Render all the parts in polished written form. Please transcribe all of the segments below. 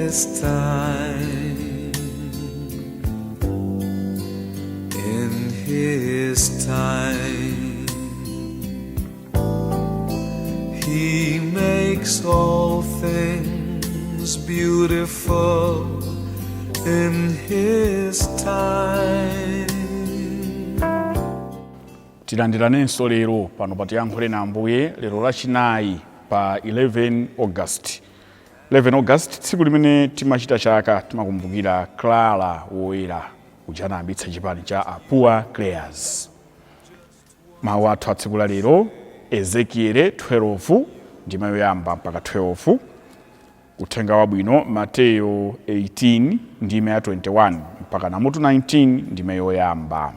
His time. In His time, He makes all things beautiful in His time. Tilandiranenso lero pano pa Tiyankhule na Ambuye, lero Lachinayi pa 11 August. 11 August, tsiku limene timachita chaka timakumbukira Clara Woyera uja anayambitsa chipani cha a Poor Clares. Mawu athu a tsiku la lero, Ezekiele 12 ndima yoyamba mpaka 12, Uthenga Wabwino Mateyo 18 ndime ya 21 mpaka namutu 19 ndime yoyamba.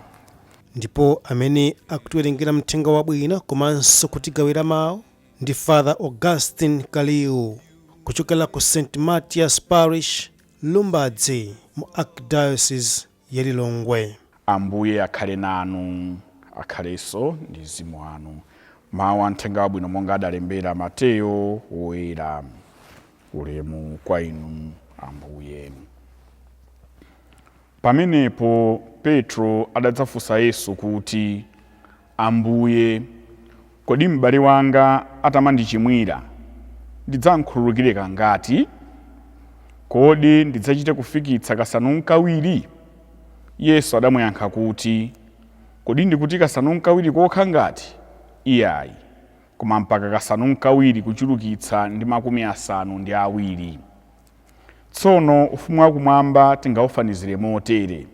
Ndipo amene akutiwerengera Mthenga Wabwino komanso kutigawira mawu ndi Father Augustine Kaliu kuchokera ku St Mathias Parish, Lumbadzi, mu Archdiocese ya Lilongwe. Ambuye akhale nanu. Akhalenso ndi mzimu wanu. Mawu a Mthenga Wabwino monga adalembera Mateyo Woyera. Ulemu kwa inu, Ambuye. Pamenepo Petro adadzafunsa Yesu kuti, Ambuye, kodi m'bale wanga atamandichimwira, ndidzamkhululukire kangati? Kodi ndidzachite kufikitsa kasanu nkawiri? Yesu adamuyankha kuti, Kodi ndikuti kasanu nkawiri kokha ngati? Iyayi, koma mpaka kasanu nkawiri kuchulukitsa ndi 70. Tsono ufumu wakumwamba tingaufanizire motere.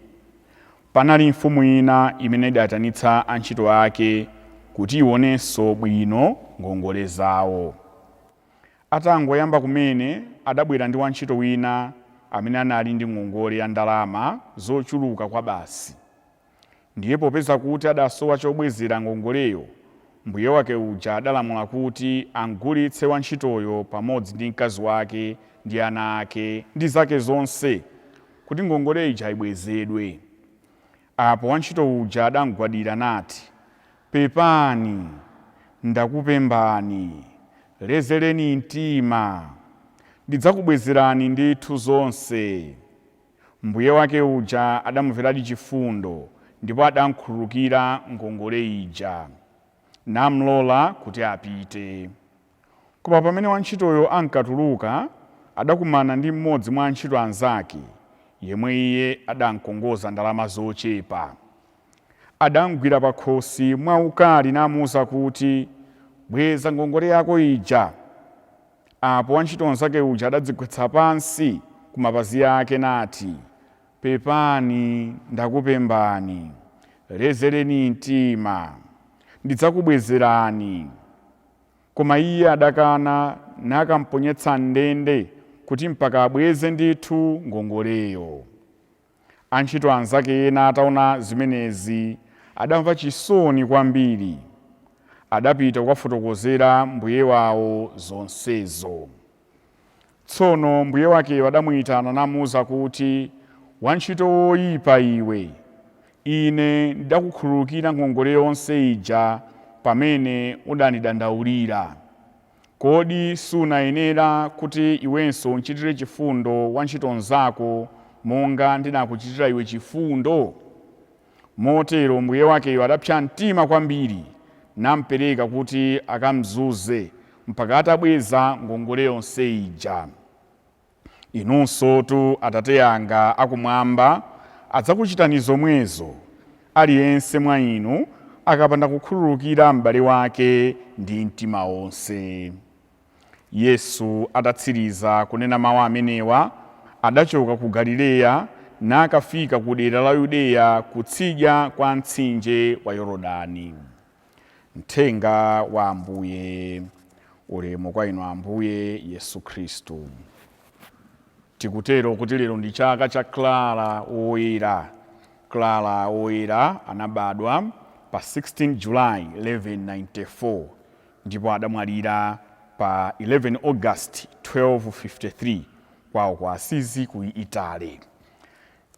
Panali mfumu ina imene idaitanitsa antchito ake kuti iwonenso bwino ngongole zao. Atangoyamba kumene, adabwera ndi wantchito wina amene anali ndi ngongole ya ndalama zochuluka kwabasi. Ndiye popeza kuti adasowa chobwezera ngongoleyo, mbuye wake uja adalamula kuti amgulitse wantchitoyo pamodzi ndi mkazi wake ndi ana ake ndi zake zonse, kuti ngongole ija ibwezedwe. Apo wantchito uja adamgwadira nati, Pepani, ndakupembani, lezereni mtima, ndidzakubwezerani ndithu zonse. Mbuye wake uja adamumveradi chifundo, ndipo adamkhululukira ngongole ija, namlola kuti apite. Koma pamene wantchitoyo ankatuluka, adakumana ndi mmodzi mwa antchito anzake, yemwe iye adamkongoza ndalama zochepa. Adamgwira pakhosi mwaukali namuuza kuti, Bweza ngongole yako ija. Apo wantchito mnzake uja adadzigwetsa pansi ku mapazi ake nati, Pepani, ndakupembani, lezereni mtima, ndidzakubwezerani. Koma iye adakana nakamponyetsa m'ndende kuti mpaka abweze ndithu ngongoleyo. Antchito anzake ena ataona zimenezi, adamva chisoni kwambiri. Adapita kukafotokozera mbuye wao zonsezo. Tsono mbuye wakeyo adamuitana namuuza kuti, Wantchito woipa iwe, ine ndidakukhululukira ngongole yonse ija pamene udandidandaulira. Kodi sunayenera kuti iwenso umchitire chifundo wantchito mnzako monga ndinakuchitira iwe chifundo? Motero mbuye wakeyo adapsa mtima kwambiri, nampereka kuti akamzunze mpaka atabweza ngongole yonse ija. Inunsotu Atate anga akumwamba adzakuchitani zomwezo, aliyense mwa inu akapanda kukhululukira m'bale wake ndi mtima wonse. Yesu atatsiriza kunena mawu amenewa, adachoka ku Galileya nakafika ku dera la Yudeya kutsidya kwa mtsinje wa Yorodani. Mthenga wa Ambuye. Ulemu kwa inu, Ambuye Yesu Khristu. Tikutero kuti lero ndi chaka cha Clara Woyera. Clara Woyera anabadwa pa 16 July 1194 ndipo adamwalira pa 11 August 1253 kwawo ku Asizi ku Italy.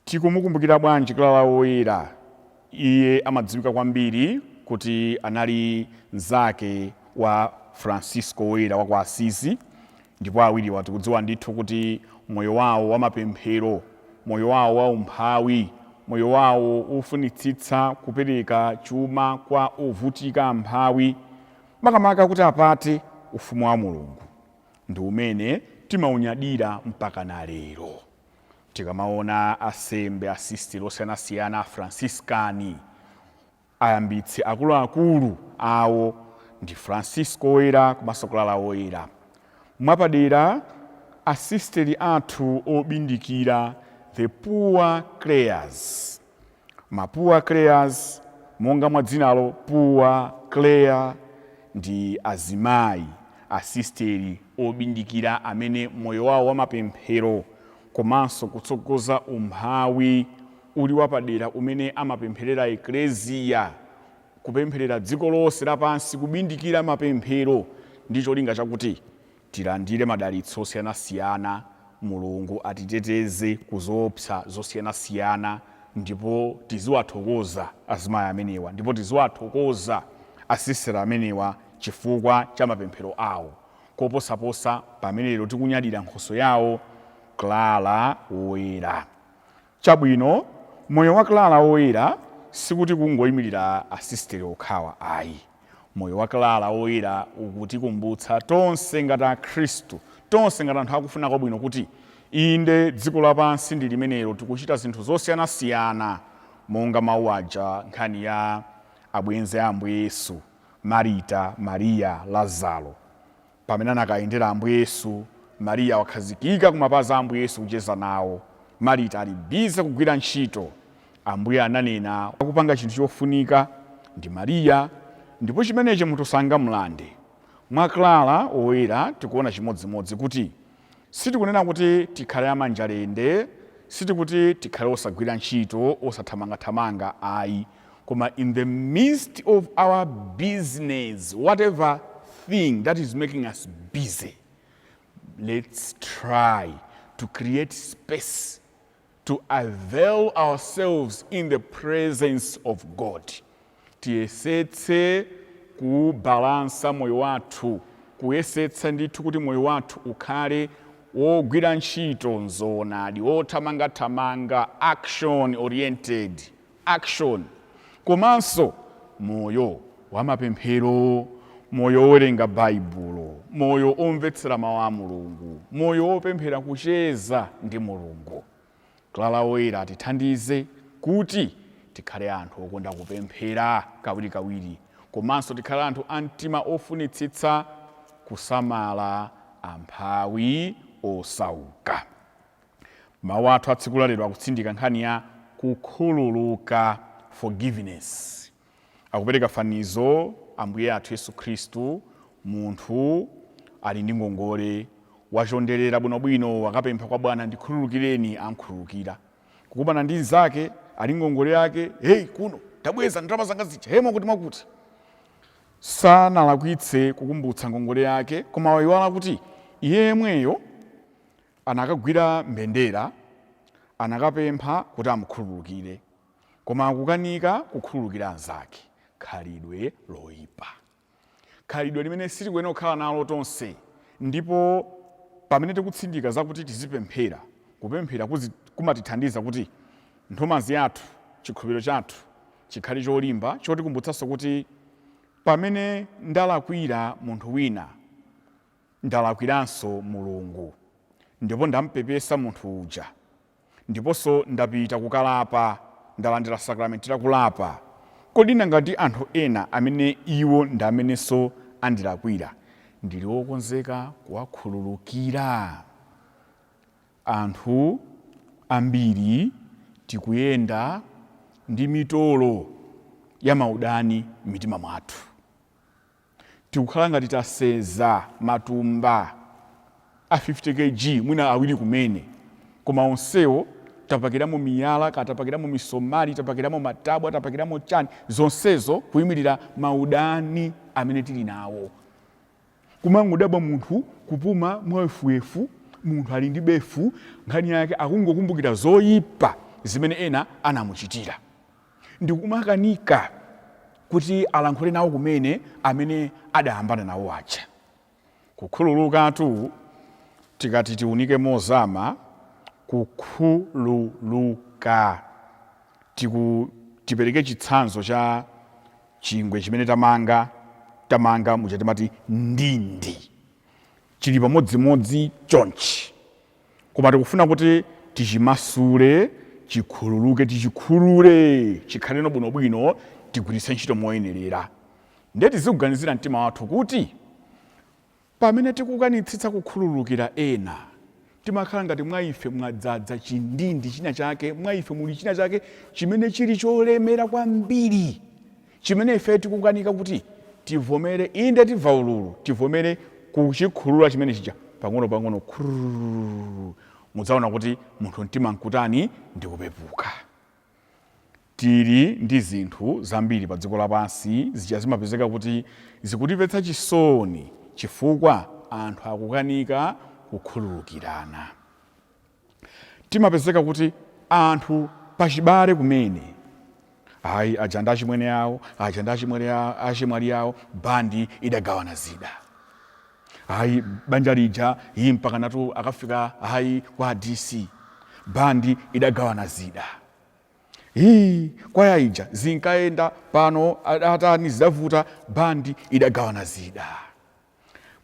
Tikumukumbukira bwanji Clara Woyera? Iye amadziwika kwambiri kuti anali mnzake wa Francisco Woyera wa ku Asizi, ndipo awiriwa tikudziwa ndithu kuti Moyo wawo wa mapemphero, moyo wawo wa umphawi, moyo wawo wofunitsitsa kupereka chuma kwa ovutika, amphawi, makamaka kuti apate ufumu wa Mulungu, ndi umene timaunyadira mpaka na lero. Tikamaona asembe, asisteri osiyanasiyana, Afransiskani, ayambitsi akuluakulu awo ndi Francisco Woyera komanso Clara Woyera. Mwapadera asisteri athu obindikira, the Poor Clares, ma Poor Clares, monga mwa dzinalo Poor Clare, ndi azimayi asisteri obindikira amene moyo wawo wamapemphero komanso kutsogoza umphawi uli wapadera, umene amapempherera Ekleziya, kupempherera dziko lonse lapansi, kubindikira mapemphero ndi cholinga chakuti tilandire madalitso osiyanasiyana, Mulungu atiteteze kuzoopsa zosiyanasiyana. Ndipo tiziwathokoza azimayi amenewa, ndipo tiziwathokoza asisteri amenewa chifukwa cha mapemphero awo, koposaposa pamene lero tikunyadira nkhoso yawo, Clara Woyera. Chabwino, moyo wa Clara Woyera sikuti kungoyimirira asisteri okhawa ayi. Moyo wa Clara Woyera ukutikumbutsa tonse ngati Akhristu, tonse ngati anthu akufuna kwabwino, kuti inde, dziko lapansi ndi limenelo, tikuchita zinthu zosiyanasiyana, monga mawu aja, nkhani ya abwenzi a Ambuye Yesu, Marita, Mariya, Lazaro. Pamene anakayendera Ambuye Yesu, Mariya wakhazikika kumapazi a Ambuye Yesu kucheza nawo, Marita ali busy kugwira ntchito. Ambuye ananena, akupanga chinthu chofunika ndi Mariya, ndipo chimenechi munthu sangamulande. Mwa Clara Woyera tikuona chimodzimodzi, kuti sitikunena kuti tikhale amanjalende, sitikuti tikhale osagwira ntchito, osathamangathamanga ayi, koma in the midst of our business, whatever thing that is making us busy, let's try to create space to avail ourselves in the presence of God. Tiyesetse kubalansa moyo wathu, kuyesetsa ndithu kuti moyo wathu ukhale wogwira ntchito nzoonadi, wothamangathamanga, action oriented, action, komanso moyo wamapemphero, moyo wowerenga Baibulo, moyo omvetsera mawu a Mulungu, moyo wopemphera, kucheza ndi Mulungu. Clara Woyera atithandize kuti tikhale anthu okonda kupemphera kawirikawiri, komanso tikhale anthu a mtima ofunitsitsa kusamala amphawi, osauka. Mawu athu a tsiku lalero akutsindika nkhani ya kukhululuka, forgiveness. Akupereka fanizo Ambuye athu Yesu Khristu: munthu ali ndi ngongole, wachonderera bwinobwino, wakapempha kwa bwana, "Ndikhululukireni." Ankhululukira. Kukumana ndi nzake ali ngongole yake, "Hey, kuno tabweza ndalama zanga zija." Hemo kuti mwakuti sanalakwitse kukumbutsa ngongole yake, koma wayiwala kuti iye yemweyo anakagwira mbendera, anakapempha kuti amukhululukire, koma akukanika kukhululukira anzake. Khalidwe loyipa, khalidwe limene sitikuyenera kukhala nalo tonse. Ndipo pamene tikutsindika zakuti tizipemphera, kupemphera kumatithandiza kuti nthumazi yathu, chikhulupiriro chathu chikhale cholimba, chotikumbutsanso kuti pamene ndalakwira munthu wina, ndalakwiranso Mulungu, ndipo ndampepesa munthu uja, ndiponso ndapita kukalapa, ndalandira sakramenti lakulapa. Kodi nanga ndi anthu ena amene iwo ndi amenenso andilakwira, ndili wokonzeka kuwakhululukira? Anthu ambiri tikuyenda ndi mitolo ya maudani m'mitima mwathu. Tikukhala ngati taseza matumba a 50 kg, mwina awiri kumene, koma onsewo tapakiramo miyala, katapakiramo misomali, tapakiramo matabwa, tapakiramo chani, zonsezo kuyimirira maudani amene tili nawo. Kumangodabwa munthu kupuma mwawefuwefu, munthu ali ndi befu, nkhani yake akungokumbukira zoyipa zimene ena anamuchitira, ndikumakanika kuti alankhule nawo kumene amene adayambana nawo aja. Kukhululukatu, tikati tiunike mozama, Kukhululuka. Tiku, tipereke chitsanzo cha chingwe chimene tamanga, tamanga muja timati ndindi. Chili pamodzimodzi chonchi. Koma tikufuna kuti tichimasule, chikhululuke, tichikhulule, chikhaleno bwinobwino, tigwiritse ntchito moyenerera. Ndiye tizikuganizira mtima wathu kuti pamene tikukanitsitsa kukhululukira ena, timakhala ngati mwa ife mwadzadza chindindi china chake, mwa ife muli china chake chimene chili cholemera kwambiri, chimene ife tikukanika kuti tivomere, inde timva ululu, tivomere kuchikhulula chimene chija pang'ono-pang'ono, khurururu, mudzaona kuti munthu mtima nkutani ndi kupepuka. Tili ndi zinthu zambiri pa dziko lapansi zija zimapezeka kuti zikutimvetsa chisoni chifukwa anthu akukanika kukhululukirana. Timapezeka kuti anthu pachibale kumene, ayi aja ndi achimwene awo, aja ndi achimwene achemwali awo, bandi idagawana zida. Ayi banja lija iyi mpaka natu akafika ayi kwa DC, bandi idagawana zida. Hii, kwaya ija zinkayenda pano atani zidavuta, bandi idagawana zida.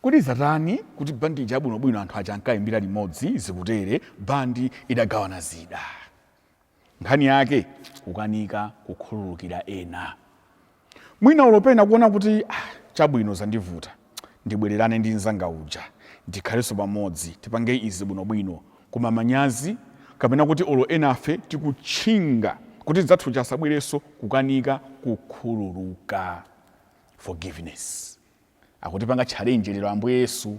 Kodi zatani kuti bandi ija bwinobwino anthu aja ankayimbira limodzi zikutere, bandi idagawana zida. Nkhani yake kukanika kukhululukira ena. Mwina olo pena kuona kuti ah, chabwino zandivuta, ndibwererane ndi mnzanga uja, ndikhalenso pamodzi, tipange izi bwinobwino, koma manyazi kapena kuti olo enafe tikutchinga kuti mnzathu uja asabwerenso, kukanika kukhululuka. Forgiveness. Akutipanga challenge lero Ambuye Yesu.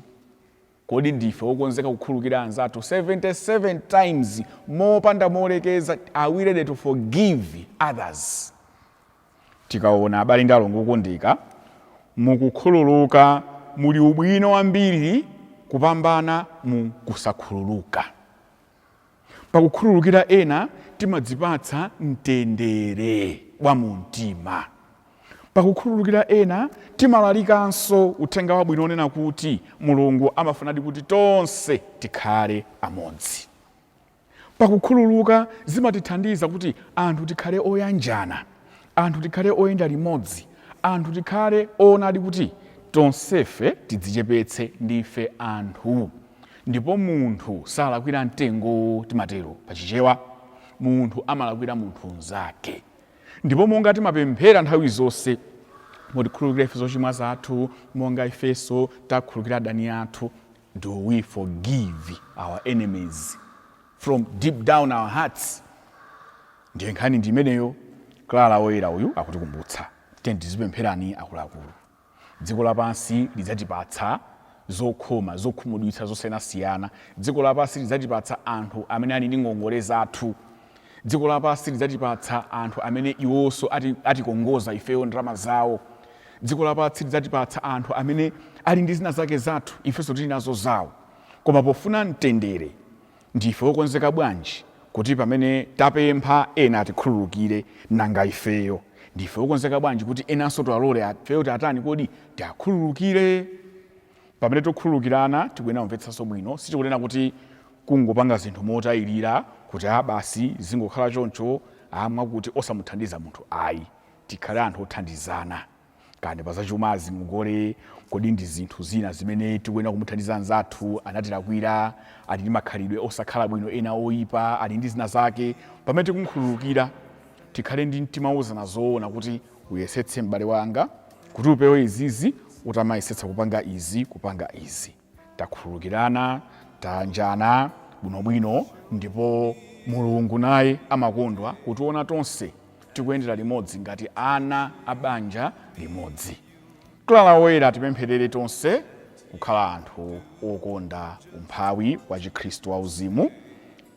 Kodi ndife okonzeka kukhululukira anzathu 77 times mopanda molekeza? Are we ready to forgive others? Tikaona abale ndi alongo okondeka, mukukhululuka muli ubwino wambiri kupambana mu kusakhululuka. Pakukhululukira ena timadzipatsa mtendere wa mumtima. Pakukhululukira ena timalalikanso uthenga wabwino onena kuti Mulungu amafunadi kuti tonse tikhale amodzi. Pakukhululuka zimatithandiza kuti anthu tikhale oyanjana, anthu tikhale oyenda limodzi, anthu tikhale oonadi kuti tonsefe tidzichepetse, ndife anthu. Ndipo munthu salakwira mtengo, timatero pachichewa. Munthu amalakwira munthu mnzake. Ndipo monga timapemphera nthawi zonse, mutikhululukire ife zochimwa zathu, monga ifenso takhululukira adani athu. Do we forgive our enemies from deep down our hearts? Ndiye nkhani ndi imeneyo. Clara Woyera uyu akutikumbutsa. Tiyeni tizipempherani akuluakulu. Dziko lapansi lidzatipatsa zokhoma, zokhumudwitsa zosiyanasiyana. Dziko lapansi lidzatipatsa anthu amene ali ndi ngongole zathu. Dziko lapansi lidzatipatsa anthu amene iwonso atikongoza ifeyo ndalama zawo. Dziko lapansi lidzatipatsa anthu amene ali ndi zina zake zathu, ifenso tili nazo zawo. Koma pofuna mtendere, ndife okonzeka bwanji kuti pamene tapempha ena atikhululukire, nanga ifeyo ndife okonzeka bwanji kuti enanso tiwalole ifeyo tiatani kodi tiakhululukire? Pamene tikukhululukirana tikuyenera kumvetsanso bwino, sitikunena kuti kungopanga zinthu motayirira kuti a basi zingokhala choncho, a mwakuti osamuthandiza munthu ayi. Tikhale anthu othandizana. Kaya ndi pa zachumazi, ngongole, kodi ndi zinthu zina zimene tikuyenera kumuthandiza anzathu, anatilakwira, ali ndi makhalidwe osakhala bwino, ena oyipa, ali ndi zina zake. Pamene tikumkhululukira tikhale ndi mtima wouzana zoona kuti uyesetse m'bale wanga kuti upewe izizi, utamayesetsa kupanga izi, kupanga izi. Takhululukirana, tayanjana bwinobwino ndipo Mulungu naye amakondwa kutiona tonse tikuyendera limodzi ngati ana a banja limodzi. Clara Woyera atipempherere tonse kukhala anthu okonda umphawi wa Chikhristu wauzimu,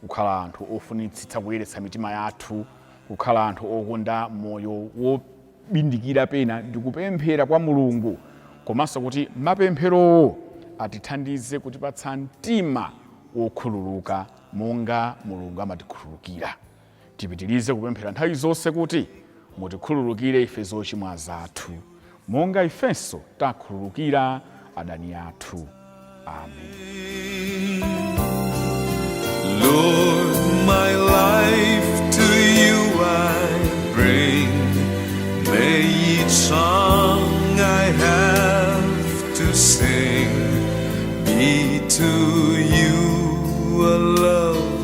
kukhala anthu ofunitsitsa kuyeretsa mitima yathu, kukhala anthu okonda moyo wobindikira pena ndi kupemphera kwa Mulungu, komanso kuti mapempherowo atithandize kutipatsa mtima wokhululuka monga Mulungu amatikhululukira. Tipitirize kupemphera nthawi zonse kuti mutikhululukire ife zochimwa zathu, monga ifenso takhululukira adani athu. Amen. Lord, my life to you I bring. May each song I have to sing be to you a love